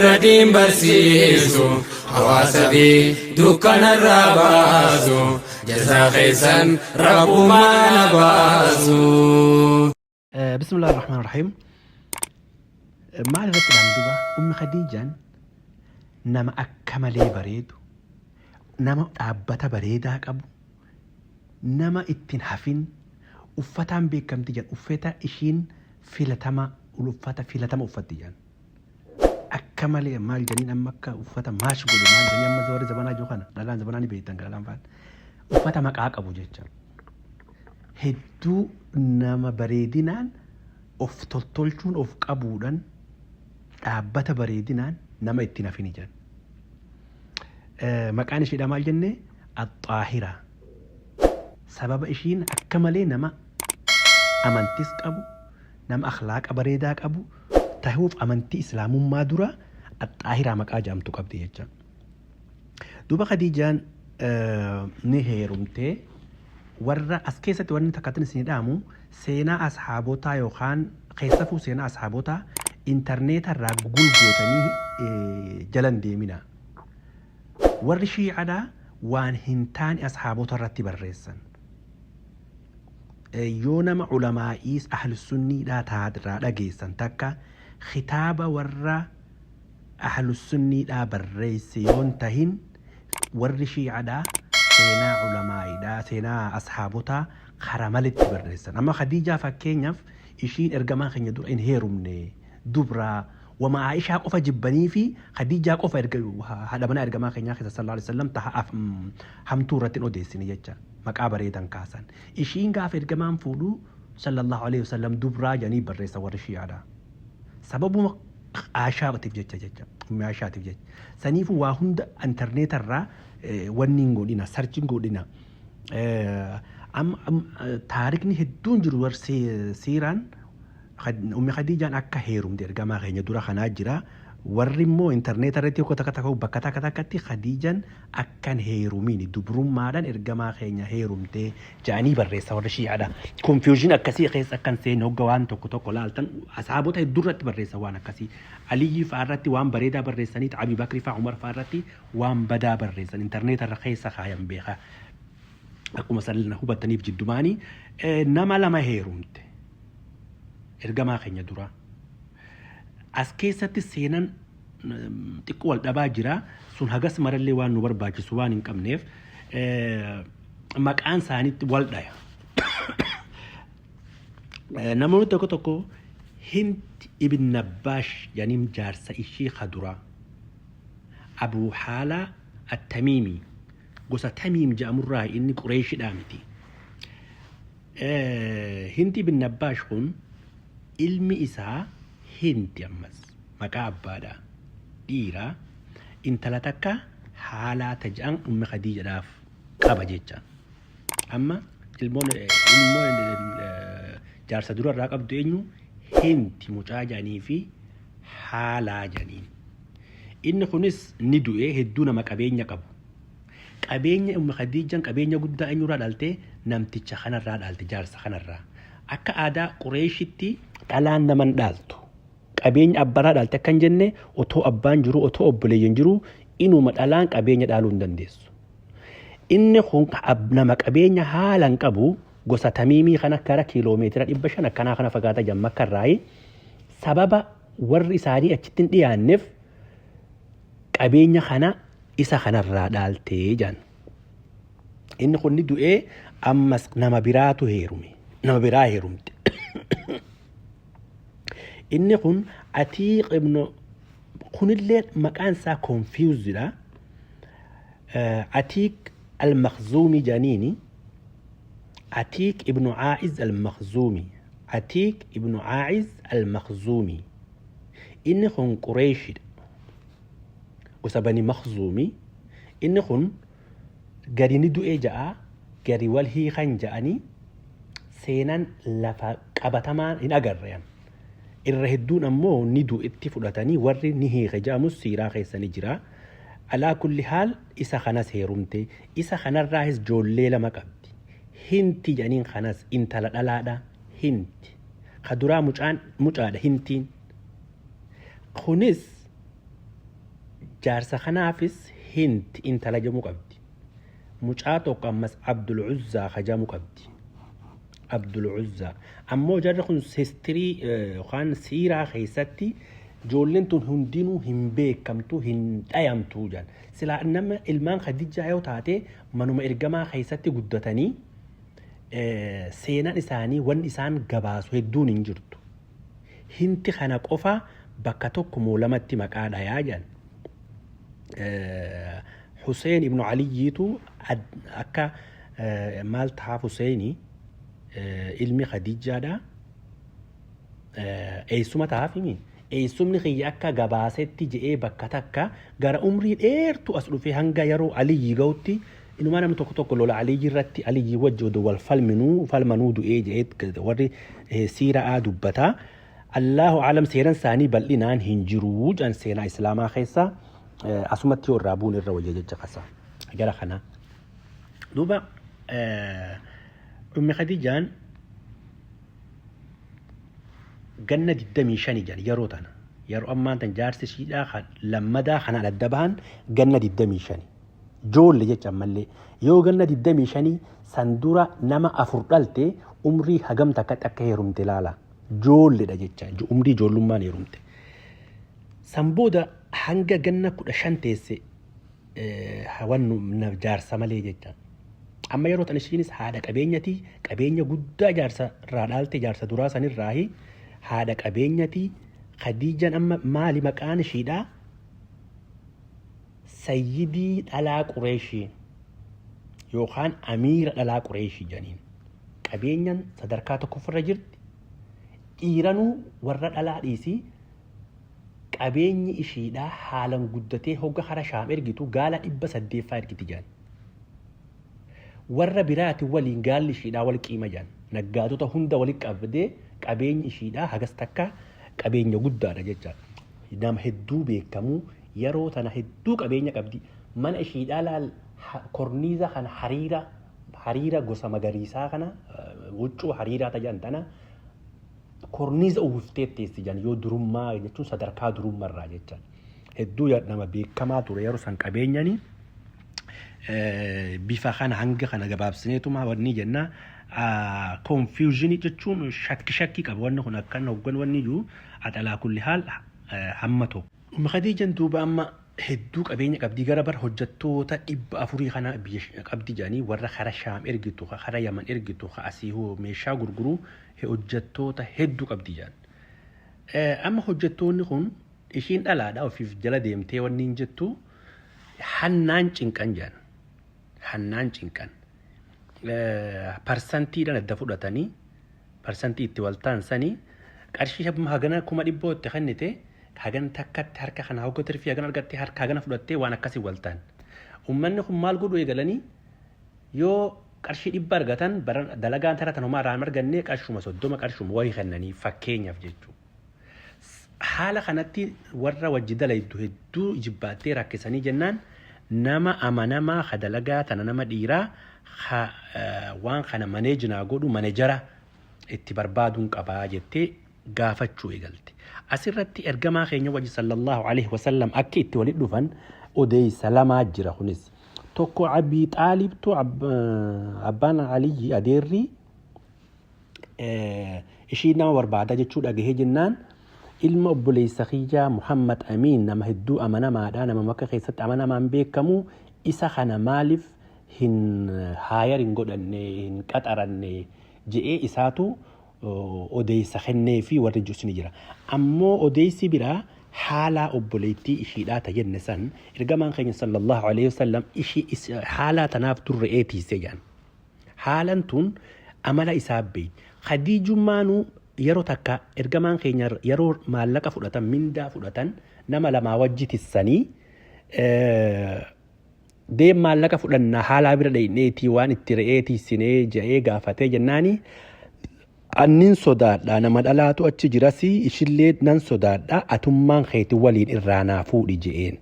Warra diin barsiisu, hawaasa fi dukkanarraa baasu, jazaa keessan Rabbumaan haa baasu. Bismillah ar-Rahmaan ar-Rahiim. Maal irratti dhaabne duba? Ummi Khadiijaan nama akka malee bareedu, nama dhaabbata bareedaa qabu, nama ittiin hafin, uffataan beekamti jedhan, uffata ishiin filatama, uffata filatama uffatti jedhan. Akka malee maal jedhaniin amma akka uffata maash godhu maal jedhanii amma warri zabanaa jiru kana dhalaan zabanaa ni beektan dhalaan faan uffata maqaa qabu jecha. Hedduu nama bareedinaan of toltolchuun of qabuudhaan dhaabbata bareedinaan nama ittiin hafini jedhan. Maqaan isheedha maal jenne? Axxaahiraa. Sababa ishiin akka malee nama amantis qabu, nama akhlaaqa bareedaa qabu tahuuf amantii islaamummaa dura Axxaahiraa maqaa jedhamtu qabdi jecha. Duuba Khadiijaan ni heerumte. Warra as keessatti wanni takka isin dhaamu, seenaa ashaabotaa yookaan keessafuu seenaa ashaabotaa intarneeta irraa gugul gootanii jalan deemina. Warri shii'adhaa waan hin taane ashaabota irratti barreessan. Yoo nama ulamaa'iis ahlussunniidhaa irraa dhageessan takka kitaaba warra ahlussunniidhaa barreesse yoon tahin, warri shii'adhaa seenaa ulamaa'iidhaa, seenaa ashaabotaa kara malitti barreessan. Amma Khadiijaa fakkeenyaaf ishiin ergamaa keenya dura hin heerumne, dubraa wama Aishaa qofa jibbanii fi Khadiijaa qofa erga haadha manaa ergamaa keenyaa keessa sallallahu alaihi wasallam taha hamtuu irratti hin odeessine jecha maqaa bareedan kaasan. Ishiin gaafa ergamaan fuudhu sallallahu alaihi wasallam dubraa jedhanii barreessa warri shi'aadha. Sababuma Aishaatiif jecha, ummi Aishaatiif jecha. Saniifuu waa hunda intarneeta irraa wanni hin godhina, search hin godhina. Taarikni hedduun jiru warri siiraan Ummi Khadiijaan akka heerumte ergamaa keenya dura kanaa jira. Warri immoo intarneeta irratti tokko takka takka bakka takka takkatti Khadiijaan akkan heerumiin dubrummaadhaan ergamaa keenya heerumte jedhanii barreessa warri shi'aadha. Confusion akkasii keessa akkan seenne hogga waan tokko tokko laaltan asaabota hedduu irratti barreessa waan akkasii. Aliyyi fa'aa irratti waan bareedaa barreessanii, Abi Bakri fa'aa, Umar fa'aa irratti waan badaa barreessan intarneeta irra keessa kaayan beekaa. Akkuma san hubattaniif jiddumaanii nama lama heerumte. Ergamaa keenya duraa. As keessatti seenan xiqqoo wal dhabaa jira. Sun hagas marallee waan nu barbaachisu waan hin qabneef maqaan isaaniitti wal dhaya. Namoonni tokko tokko Hind ibn Nabbaash jedhaniin jaarsa ishii kaduraa. Abuu Haalaa Attamiimii gosa Tamiim jedhamurraa, inni Qureeshidhaa miti. Hindi ibn Nabbaash kun ilmi isaa Hindi ammas maqaa abbaadha. Dhiira intala takka Haalaa taja'an Ummi Khadiijadhaaf qaba jecha. Amma ilmoon jaarsa dura irraa qabdu eenyu? Hindi mucaa jedhanii fi Haalaa jedhaniin. Inni kunis ni du'e, hedduu nama qabeenya qabu. Qabeenya Ummi Khadiijaan qabeenya guddaa eenyurraa dhaalte? Namticha kanarraa dhaalte, jaarsa kanarraa. Akka aadaa Qureeshitti dhalaan naman dhaaltu. Qabeenya abbarraa dhaalte akka hin jenne, otoo abbaan jiru, otoo obboleeyyan jiru, inuma dhalaan qabeenya dhaaluu hin dandeessu. Inni kun nama qabeenya haalan qabu, gosa Tamiimii kana gara kiiloomeetira 500 akkanaa kana fagaata jedhan Makka irraayi. Sababa warri isaanii achitti hin dhiyaanneef qabeenya kana isa kanarraa dhaaltee jedhan. Inni kun ni du'ee, ammas nama biraatu heerume. Nama biraa heerumte. Inni kun Atiiq ibn kunillee maqaan isaa confused dha. Atiiq al-Makhzuumi jedhaniini. Atiiq ibn Aa'iz al-Makhzuumi. Atiiq ibn Aa'iz al-Makhzuumi. Inni kun Qureeshidha. Gosa Bani Makhzuumi. Inni kun gadi ni du'ee ja'a, gadi wal hiikan ja'anii seenaan lafa qabatamaan hin agarre. Irra hedduun ammoo ni du'etti fudhatanii, warri ni hiike ja'amus siiraa keessa ni jira. Alaa kulli haal isa kanas heerumte. Isa kanarraahis joollee lama qabdi. Hinti jedhaniin kanas intala dhalaadha. Hinti. Ka duraa mucaan mucaadha Hintiin. Kunis Jaarsa kanaafis Hind intala jedhamu qabdi. Mucaa tokko ammas Abdul Uzzaa kajamu qabdi. Abdul Uzzaa. Ammoo jarri kun history yookaan siiraa keessatti ijoolleen tun hundinuu hin beekamtu, hin dhayamtu jedhan. Silaa nama ilmaan Khadijaa yoo taate, manuma ergamaa keessatti guddatanii, seenaan isaanii wanni isaan gabaasu hedduun hin jirtu. Hinti kana qofa bakka tokko moo lamatti maqaa dhayaa jedhan. Hussein ibnu Aliyyiitu akka maal tahaaf, Huseini ilmi Khadiijaadha. Eessuma tahaaf himi. Eessumni kiyya akka gabaasetti je'ee bakka takka gara umrii dheertu as dhufee hanga yeroo Aliyyi ga'utti, inumaa namni tokko tokko lola Aliyyi irratti Aliyyi wajji odoo wal falminuu falmanuu du'ee je'ee warri siiraa dubbataa. Allahu alam, seenan isaanii bal'inaan hin jiru jedhan seenaa Islaamaa keessa. Asumatti yoo irraa buun irra wayya jecha kasa gara kana. Duuba Ummi Khadijaan ganna 25 jedhan yeroo tana. Yeroo ammaan tan jaarsi ishiidhaa kan lammadaa kanaan adda bahan ganna 25. Joolle jecha ammallee yoo ganna 25 san dura nama afur dhalte, umrii hagam takkatti akka heerumte ilaala. Joolledha jecha, umrii ijoollummaan heerumte. San booda hanga ganna 15 teesse wannu jaarsa malee jecha. Amma yeroo tan ishiinis haadha qabeenyati, qabeenya guddaa jaarsa irraa dhaalte, jaarsa duraa sanirraahi haadha qabeenyati. Khadiijaan amma maali maqaan ishiidha? Sayyidii dhalaa Qureeshii yookaan amiira dhalaa Qureeshii jedhaniin. Qabeenyaan sadarkaa tokkoffarra jirti. Dhiiranuu warra dhalaa dhiisii, qabeenyi ishiidhaa haalan guddatee, hogga kara Shaam ergitu gaala 800ffaa ergiti jedhan. Warra biraati waliin gaalli ishiidhaa wal qiima jedhan. Naggaatota hunda walitti qabdee qabeenyi ishiidhaa hagas takka qabeenya guddaadha jecha. Nama hedduu beekamuu yeroo tana hedduu qabeenya qabdi. Mana ishiidhaa laal, korniiza kana, hariira gosa magariisaa kana, huccuu hariiraa tajan tana korniiza uwwiftee teessi jedhan, yoo durummaa jechuun sadarkaa durummarraa jecha. Hedduu nama beekamaa ture yeroo san qabeenyanii. Bifa kana hanga kana gabaabsineetuma wanni jenna, confusion jechuun shakki shakki qaba wanni kun akkan hoggan wanni jiru axalaa kulli haal hamma tokko. Umma Khadiijan duuba amma hedduu qabeenya qabdii, gara bar hojjettoota 400 kana biyya qabdi jedhanii, warra kara Shaam ergitu, kara Yaman ergitu, asii meeshaa gurguruu hojjettoota hedduu qabdi jedhan. Amma hojjettoonni kun ishiin dhalaadha, ofiif jala deemtee wanni hin jettu, hannaan cinqan jedhan. Hannaan cinqan. Parsantiidhaan adda fudhatanii, parsantii itti wal ta'an sanii, qarshii hagana 100,000 itti kennite, hagan takkatti harka kana hogga tirfii hagana argattee harka hagana fudhattee, waan akkasii wal ta'an. Uummanni kun maal godhu eegalanii, yoo qarshii 100 argatan, dalagaan tara tan homaa irraa hin arganne, qarshuma 30, qarshuma wayii kennanii fakkeenyaaf jechuudha. Haala kanatti warra wajji dalaydu hedduu jibbaattee rakkisanii jennaan, nama amanamaa ka dalagaa tana, nama dhiiraa ka waan kana manage naa godhu, manejara itti barbaaduun qabaa jettee gaafachuu eegalte. Asirratti ergamaa keenya wajji sallallahu alaihi wasallam akka itti walitti dhufan odeessa lamaa jira kunis. Tokko Abii Xaalibtu, abbaan Aliyyi, adeerri ishii, nama barbaada jechuu dhagahee jennaan, ilma obboleessa kiyyaa Muhammad Amiin nama hedduu amanamaadha, nama Makka keessatti amanamaan beekamu, isa kana maaliif hin hire hin godhanne, hin qaxaranne je'ee isaatu odeessa kennee fi warri jirus ni jira. Ammoo odeessi biraa haalaa obboleettii ishiidhaa ta jenne san, ergamaan keenya sallallahu alaihi wasallam ishii haalaa tanaaf durre'ee tiisee jedhan. Haalan tun amala isaa beeyti. Khadiijummaanuu yeroo takka ergamaan keenya yeroo maallaqa fudhatan, mindaa fudhatan, nama lamaa wajji tissanii, deem maallaqa fudhannaa haalaa bira dhayneetii waan itti re'ee tiisinee je'ee gaafatee jennaani, annin sodaadha, nama dhalaatu achi jirasi, ishillee nan sodaadha, atummaan keeti waliin irraa naa fuudhi je'een.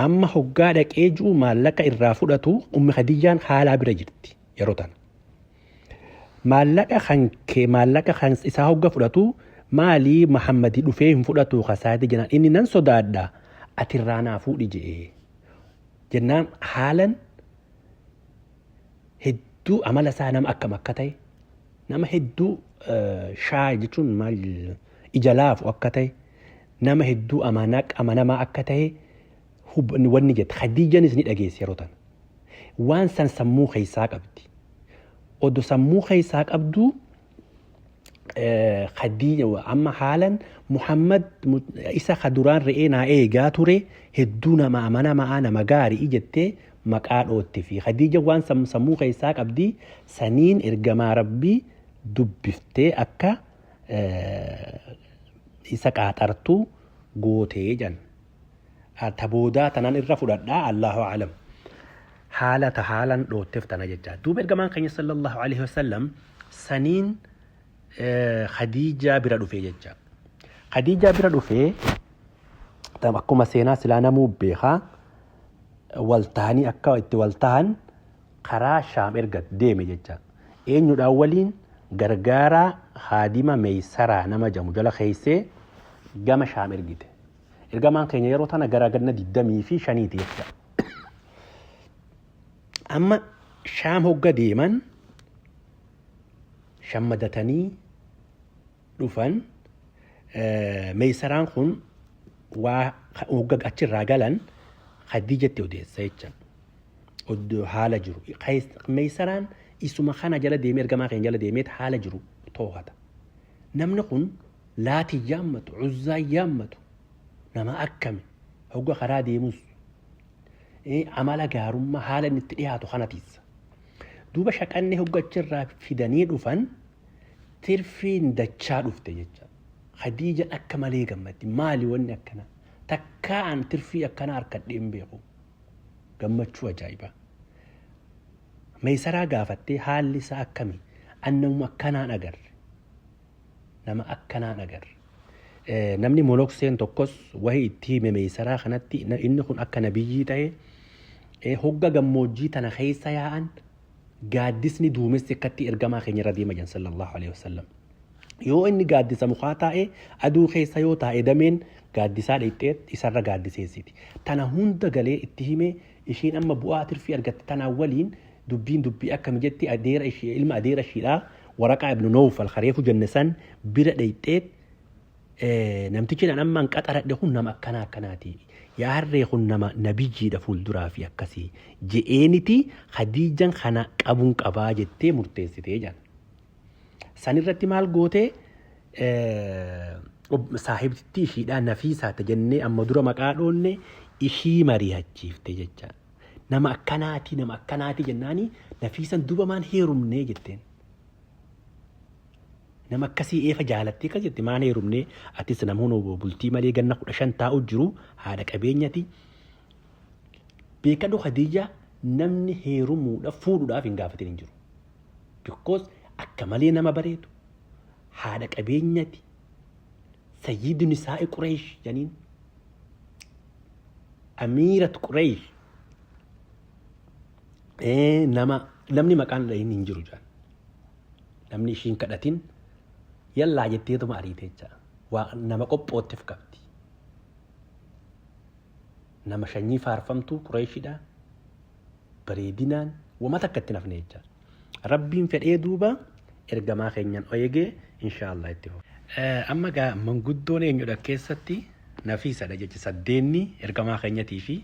Amma hoggaa dhaqee ji'u maallaqa irraa fudhatu, Ummi Khadiijaan haalaa bira jirti yeroo tana. Maallaqa kan kee, maallaqa kan isaa hogga fudhatu, maalii Muhammadii dhufee hin fudhatu kasaati jenaan, inni nan sodaadha. Atirraa naa fuudhi je'ee. Jennaan haalan hedduu amala isaa nama akkam akka ta'e, nama hedduu shy jechuun maal, ija laafu akka ta'e, nama hedduu amanamaa akka ta'e wanni jette. Khadiijanis ni dhageessi yeroo tana. Waan san sammuu keessaa qabdi. Odo sammuu keessaa qabduu, Khadiija amma haalan Muhammad isa ka duraan re'ee naa eegaa ture hedduu nama amanamaa, nama gaarii jettee maqaa dhootti fi Khadiija waan sammuu keessaa qabdi saniin ergamaa Rabbii dubbiftee akka isa qaaxartu gootee jan. Ta boodaa tanaan irra fudhadhaa, Allahu alam. Haala ta haalan dhootteef tana jecha. Duuba ergamaan keenya sallallahu alaihi wasallam saniin Khadiijaa bira dhufee jecha. Khadiijaa bira dhufee, akkuma seenaa silaa namuu beekaa, wal tahanii akka itti wal tahan karaa Shaam erga deeme jecha. Eenyudhaan waliin? Gargaaraa haadima Meeysaraa nama jamu jala keessee gama Shaam ergite. Ergamaan keenya yeroo tana gara ganna 25ti jecha. Amma Shaam hogga deeman shammadatanii dhufan. Meeysaraan kun waa hogga achirraa galan Khadiijatti odeessa jecha. Haala jiru. Meeysaraan isuma kana jala deemee, ergamaa keenya jala deemee haala jiru too'ata. Namni kun Laatii yaammatu, Uzzaa yaammatu, nama akkami hogga karaa deemus amala gaarummaa haala inni itti dhiyaatu kana tiisa. Duuba shaqanni hogga achirraa fidanii dhufan tirfiin dachaa dhufte jecha. Khadiijaan akka malee gammaddi. Maali wanni akkana? Takkaa an tirfii akkanaa harkadhee hin beeku. Gammachuu ajaa'ibaa. Meeysaraa gaafattee, haalli isaa akkami? An namuma akkanaan agarre. Nama akkanaan agarre. Namni molokseen tokkos wahi itti hime Meeysaraa kanatti, inni kun akka nabiyyii ta'e, hogga gammoojjii tana keessa yaa'an gaaddisni duumessi akkatti ergamaa keenya irra deema jedhan sallallahu alaihi wasallam. Yoo inni gaaddisa mukaa taa'e, aduu keessa yoo taa'e, dameen gaaddisaa dheexxee isarra gaaddiseessiti. Tana hunda galee itti hime. Ishiin amma bu'aa tirfii argatte tanaan waliin dubbiin dubbii akkami jetti, adeera ishee, ilma adeera ishiidhaa Waraqaa ibnu Noofal kareefu jenne san bira dheexxee, namtichi nan amma hin qaxaradhe kun nama akkanaa akkanaati. Yaa harree, kun nama nabiyyiidha fuulduraa fi akkasii je'eeniti Khadiijan kana qabuun qabaa jettee murteessitee jedhan. San irratti maal gootee? Saahibtittii ishiidhaa Nafiisaa ta jennee amma dura maqaa dhoonne ishii mari'achiifte jecha. Nama akkanaatii, nama akkanaatii jennaani Nafiisan duba maan heerumnee jetteen. Nama akkasii eefa jaalattee akkas jette, maan heerumnee? Atis namoonni bultii malee ganna 15 taa'u jiru, haadha qabeenyati. Beekadhu, Khadiija namni heerumuudhaaf fuudhuudhaaf hin gaafatin hin jiru. Because akka malee nama bareedu, haadha qabeenyati, sayyidu nisaa'i Qureesh janiin, amiirat Qureesh, nama namni maqaan dhahin hin jiru jaan. Namni ishiin kadhatin yallaa jetteetuma ariite jecha. Waa nama qophoottif qabdi. Nama shanyii faarfamtuu Qureeshidha. Bareedinaan wama takka itti nafne jecha. Rabbiin fedhee duuba ergamaa keenyan eegee inshaallah itti fufa. Amma gaa manguddoon eenyudha keessatti? Nafiisadha jecha. Saddeenni ergamaa keenyatii fi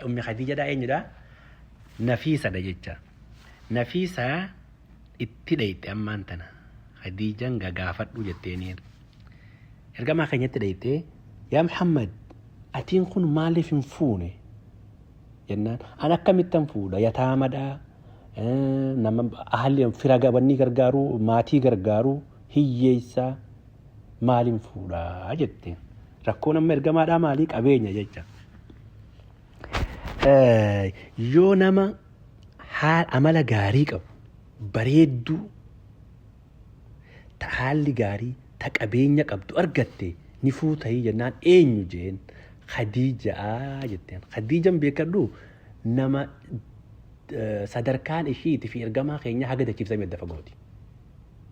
ummi Khadiijadha eenyudha? Nafiisadha jecha. Nafiisaa itti dhayxe ammaan tana. Khadiijan gagaafadhu jetteeni. Ergamaa keenyatti dhayxee, yaa Muhammad, atiin kun maaliif hin fuune jennaan, an akkamittan fuudha? Yataamadha, nama ahli fira wanni gargaaru, maatii gargaaru, hiyyeessa, maaliin fuudha jette. Rakkoon amma ergamaadhaa maalii? Qabeenya jecha. Yoo nama amala gaarii qabu, bareedduu, ta haalli gaarii, ta qabeenya qabdu argatte ni fuutayii jennaan, eenyu jeen? Khadiijaa jetteen. Khadiijan beekadhu, nama sadarkaan ishiiti fi ergamaa keenya haga dachiifsamee adda fagooti.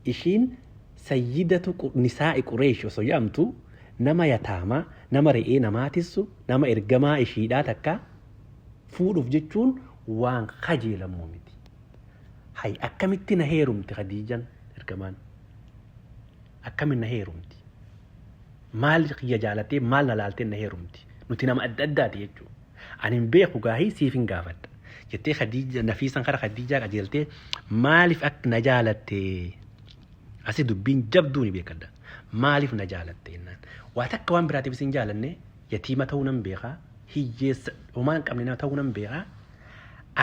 Ishiin sayyidatu nisaa'i Qureesh osoo jedhamtu Nama yataamaa, nama re'ee namaa tissu, nama ergamaa ishiidhaa takka fuudhuuf jechuun waan kajeelamuu miti. Hay akkamitti na heerumti Khadiijan ergamaan? Akkamiin na heerumti? Maal kiyya jaalattee maal na laaltee na heerumti? Nuti nama adda addaati jechuudha. Ani hin beeku gaahii siif hin gaafadha. Jettee Khadiija Nafiisan kara Khadiijaa qajeeltee maaliif akka na jaalatte? Asi dubbiin jabduu ni beekadha. Maaliif na jaalatte jennaan. Waa takka waan biraatiif isin jaalanne yatiima ta'uu nan beekaa. Hiyyeessa homaa hin qabne nama ta'uu nan beekaa.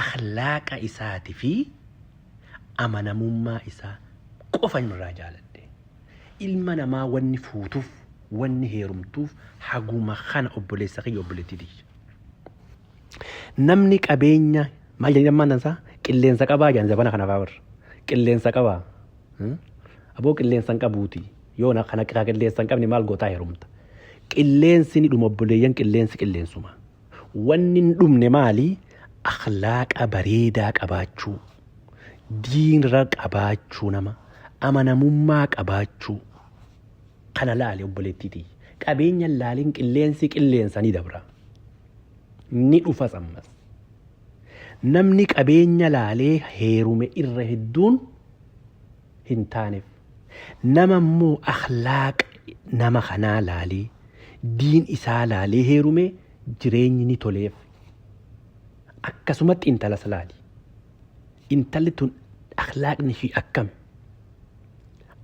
Akhlaaqa isaatii fi amanamummaa isaa qofa irraa jaaladhe. Ilma namaa wanni fuutuuf wanni heerumtuuf haguma kana obboleessa kiyya obboleettii tiyya. Namni qabeenya maal jedhanii ammaan tansaa qilleensa qabaa jedhan zabana kana fa'aa warra. Qilleensa qabaa. Aboo qilleensa hin qabuuti. Yoo na kana qilleensa hin qabne maal gootaa heerumta. Qilleensi ni dhuma obboleeyyan qilleensi qilleensuma. Wanni hin dhumne maali? Akhlaaqa bareedaa qabaachuu. Diinra qabaachuu nama. Amanamummaa qabaachuu. Kana laali obboleettii tiyya. Qabeenya hin laalin qilleensi qilleensa ni dabra. Ni dhufas ammas. Namni qabeenya laalee heerume irra hedduun hin taaneef. Nama immoo akhlaaqa nama kanaa laalee diin isaa laalee heerume jireenyi ni toleef. Akkasumatti intalas laali. Intalli tun akhlaaqni ishii akkami?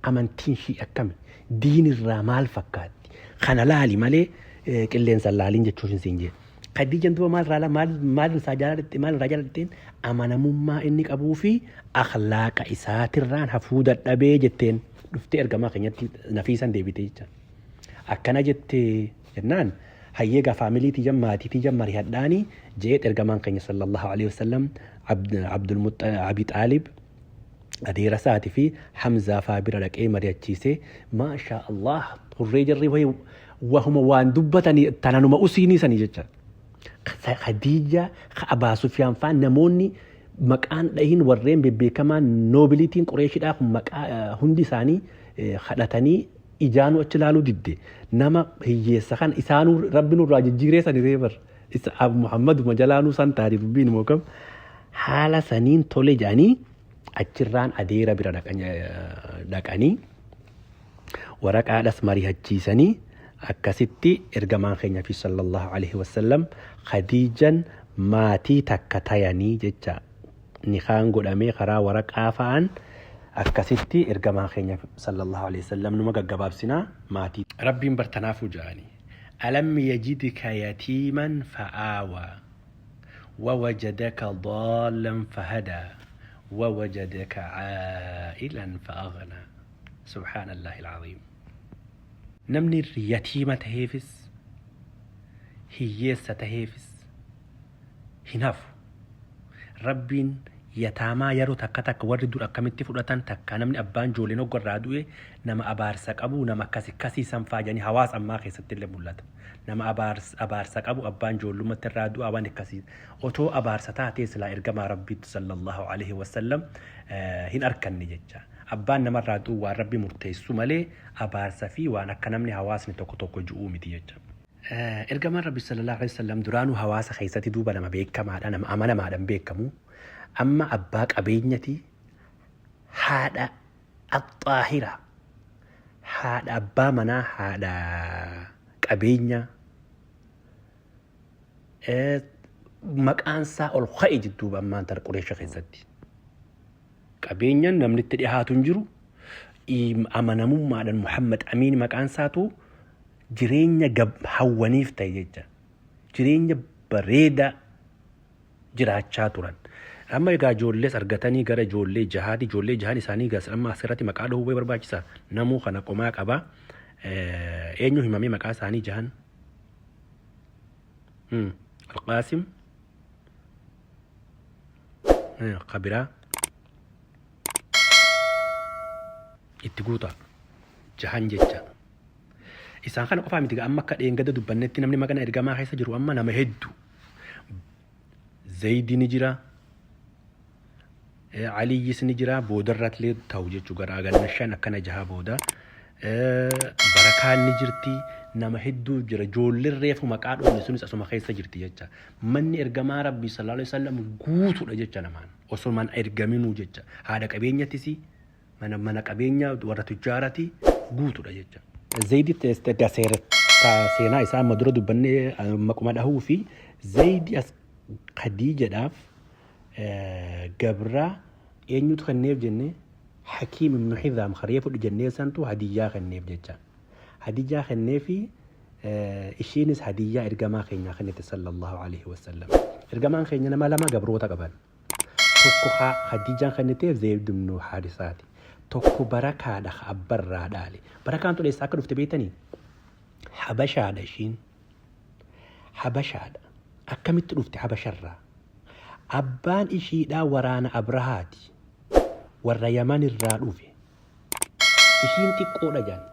Amantiin ishii akkami? Diin irraa maal fakkaatti? Kana laali malee qilleensa laaliin jechuun hin siin jee. Khadiijan duba maal irraa maal maal isaa jaaladhette maal irraa jaaladhetteen amanamummaa inni qabuu fi akhlaaqa isaatirraan hafuu dadhabee jetteen dhuftee ergamaa keenyatti Nafiisan deebitee jecha. Akkana jettee jennaan hayyee gaa faamilii tiyya maatii tiyya marihadhaani je'eet ergamaan keenya sallallahu alaihi wasallam Abdul Abi Xaalib adeera isaati fi Hamzaa faa bira dhaqee mari'achiisee maashaa Allah turree jarri wayii wahuma waan dubbatanii tananuma usiinii sanii jecha. Khadiija Abaa Sufyaan faa namoonni maqaan dhahin warreen bebbeekamaan noobilitiin Qureeshidhaa kun maqaa hundi isaanii kadhatanii ijaanuu achi ilaaluu didde nama hiyyeessa kan isaanuu rabbi nurraa jijjiiree sani reebar isa Abu Muhammaduma jalaanuu san taate dubbiin immoo kam haala saniin tole jedhanii achirraan adeera bira dhaqanii waraqaadhas mari'achiisanii akkasitti ergamaan keenya fi sallallahu alaihi wasallam Khadiijan maatii takka tayanii jecha nikaan godhamee karaa waraqaa fa'aan akkasitti ergamaan keenya sallallahu alaihi wasallam numa gaggabaabsinaa maatii. Rabbiin bartanaafuu ja'anii alam yajidka yatiiman fa'aawaa ووجدك ضالا فهدى ووجدك عائلا فأغنى سبحان الله العظيم. Namni yatiima taheefis hiyyeessa taheefis hin hafu. Rabbiin yataamaa yeroo takka takka warri dur akkamitti fudhatan takka namni abbaan ijoolleen hogga irraa du'e nama abaarsa qabu nama akkasi akkasii san faa jedhanii hawaasa ammaa keessatti illee mul'ata. Nama abaarsa qabu abbaan ijoollumatti irraa du'a waan akkasii otoo abaarsa taatee silaa ergamaa Rabbiitti sallallahu alaihi wasallam hin arkanne jecha. Abbaan namarraa du'u waan Rabbi murteessu malee abaarsa fi waan akka namni hawaasni tokko tokko ju'uu miti jecha. Ergamaan Rabbi sallallahu alaihi wasallam duraanuu hawaasa keessatti duuba nama beekamaadha, nama amanamaadhaan beekamu. Amma abbaa qabeenyati haadha axxaahira, haadha abbaa manaa, haadha qabeenyaa maqaan isaa ol ka'e jidduuba ammaan tana Qureesha keessatti. Qabeenyaan namni itti dhihaatu hin jiru. Amanamummaadhaan Muhammad Amiin maqaan isaatu jireenya hawwaniif ta'e jecha. Jireenya bareedaa jiraachaa turan. Amma egaa ijoollees argatanii gara ijoollee jahaati. Ijoollee jahan isaanii egaa amma asirratti maqaa dhahuu barbaachisa. Namuu kana qomaa qaba. Eenyu himamee maqaa isaanii jahan? Alqaasim. Kabiraa. Itti guutaa. Jahan jecha. Isaan kana qofaa miti amma akka dheengada dubbannetti namni maqana ergamaa keessa jiru amma nama hedduu. Zaydi ni jira. Aliyyis ni jira boodarratti illee ta'u jechuu gara ganna shan akkana jaha booda. Barakaan ni jirti. Nama hedduu jira. Ijoolleen reefu maqaa dhoofne sunis asuma keessa jirti jecha. Manni ergamaa Rabbii sallallahu alaihi wasallam guutuudha jecha namaan. Osoo mana ergaminuu jecha. Haadha qabeenyatis mana qabeenya warra tujjaarati guutuudha jecha. Zaydi seenaa isaa amma dura dubbannee maquma dhahuu fi Zaydi as Khadiijadhaaf gabra eenyutu kenneef jenne? Hakiim ibnu Hizaam kan reefu jennee santu hadiyyaa kenneef jecha. Hadiyyaa kenneefi, ishiinis hadiyyaa ergamaa keenyaa kennite sallallahu alaihi wasallam. Ergamaan keenya nama lama gabroota qaban. Tokko Khadiijaan kenniteef Zayd ibnu Haarisaati. Tokko Barakaadha ka abbarraa dhaale. Barakaan tun eessaa akka dhufte beektanii? Habashaadha ishiin. Habashaadha. Akkamitti dhufte Habasharraa? Abbaan ishiidhaa waraana Abrahaati. Warra Yaman irraa dhufe. Ishiin xiqqoodha jedhan.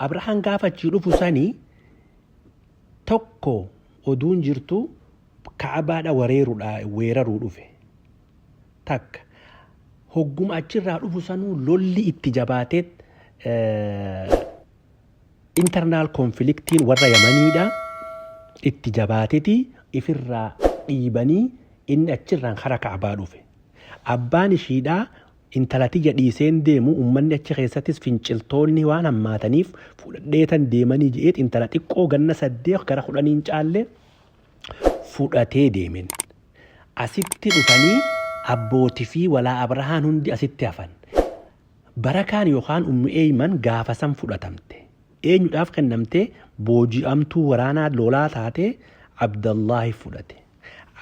Abrahaan gaafa achii dhufu sanii tokko oduun jirtu Ka'abaadha wareerudha weeraruu dhufe. Takka hogguma achirraa dhufu sanuu lolli itti jabaateet internal conflictiin warra Yamaniidha itti jabaateti ifirraa dhiibanii inni achirraan kara Ka'abaa dhufe. Abbaan ishiidhaa intala tiyya dhiiseen deemu, ummanni achi keessattis finciltoonni waan hammaataniif fudhadheetan deemanii je'eet intala xiqqoo ganna 8 gara 10n caalle fudhatee deemen. Asitti dhufanii abbooti fi walaa Abrahaan hundi asitti hafan. Barakaan yookaan Ummu Eeyman gaafa san fudhatamte. Eenyudhaaf kennamte? Booji'amtuu waraanaa lolaa taate Abdallaahi fudhate.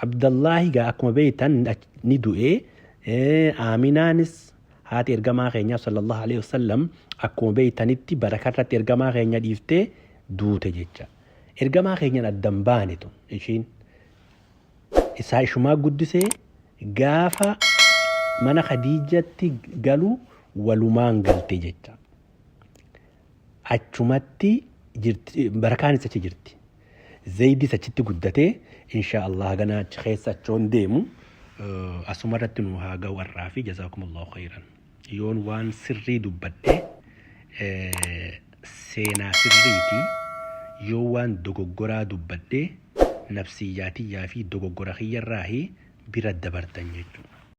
Abdallaahi gaa akkuma beektan ni du'e. Aaminaanis haati ergamaa keenyaa sallallahu alaihi wasallam akkuma beektanitti barakarratti ergamaa keenya dhiiftee duute jecha. Ergamaa keenyan addan baane tun ishiin. Isaa ishumaa guddisee gaafa mana Khadiijatti galu walumaan galte jecha. Achumatti jirti, barakaanis achi jirti. Zaydis achitti guddatee insha Allah ganaa achi keessa achoon deemu asuma irratti nu haa ga'u har'aa fi jazaakumullahu khayran. Yoon waan sirrii dubbadhe seenaa sirriiti, yoo waan dogoggoraa dubbadhe nafsiyyaa tiyyaa fi dogoggora kiyyarraahi bira dabartan jechuudha.